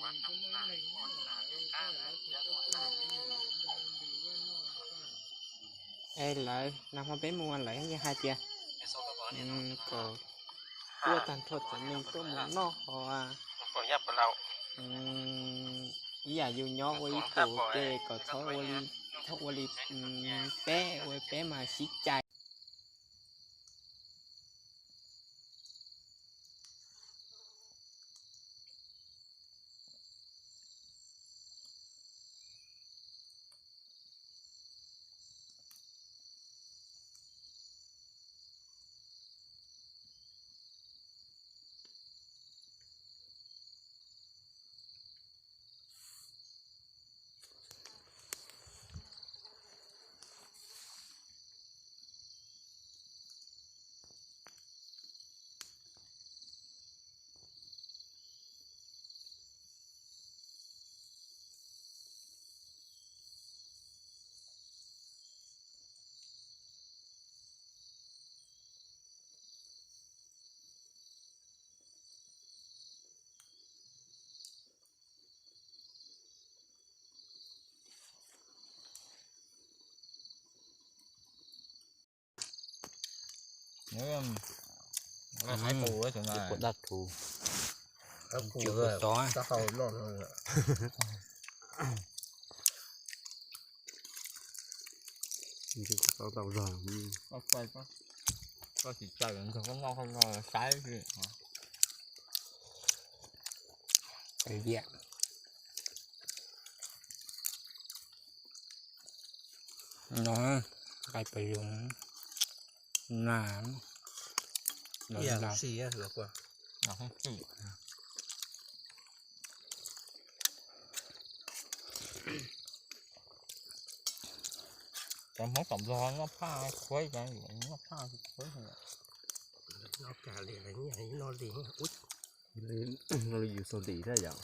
Es lawv nag hmo peb mus lawv yeej hais tias kom tuaj tag nrho cov neeg tuaj mus noj ho ib yam yus nyob ua ib pus ces kom txhob ua li, txhob ua li peb ua, peb mas sib cais. Qus daj rhuv, qus tod, tau zog. Koj tsis tau nrog koj noj koj noj saib xwb. No, nqaij pes zoo na. Cov Hmoob tom Nplog noj phaj khuaib, noj phaj khuaib. Noj li yus xaus dim thiab yom.